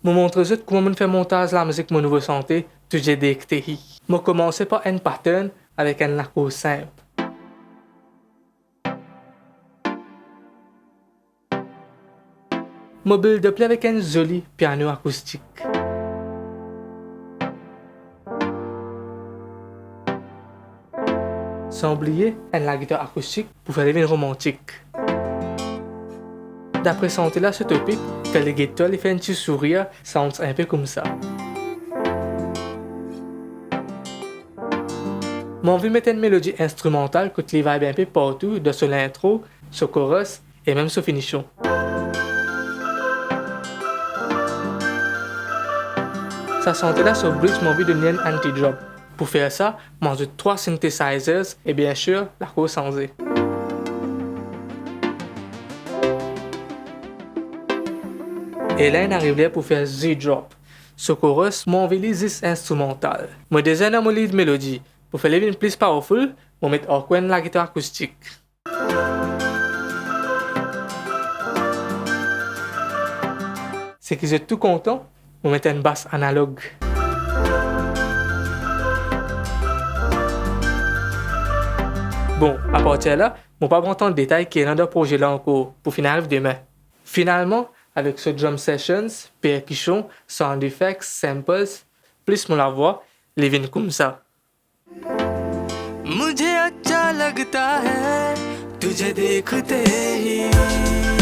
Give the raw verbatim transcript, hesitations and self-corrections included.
Mo montre zot kouma monn fer montaz lamizik mo nouvo sante, Tujhe Dekhte Hi. Mo koumanse par enn pattern avek enn lakour sinp. Mo build up li avek enn zoli piano akoustik. San bliye enn lagitar akoustik pou fer li vinn romantik. Dapre sante la so topik, fer legato li fer enn ti sourir, sounds enpe koumsa. Mo anvi met enn melodi instrimantal kot li vibe enpe partou dan so lintro, so chorus e mem so finision. Sa sante la so bridge mo anvi donn li enn anti-drop. Pou fer sa, mo azout trwa synthesizers e bien sir, lakour sanze. E la inn ariv ler pou fer Z-drop. So chorus, mo anvi li zis instrimantal. Mo deza ena mo lead melodi. Pou fer li vinn plis powerful, mo met ankor enn lagitar akoustik. Seki zot tou kontan, mo met enn bas analog. Bon, apartir la, mo pa pran tan detay ki ena dan proze la ankor, pou finn ariv demin. Finalman, avek so drum sessions, perkision, sound effects, samples, plis mo lavwa, li vinn koumsa. मुझे अच्छा लगता है तुझे देखते ही।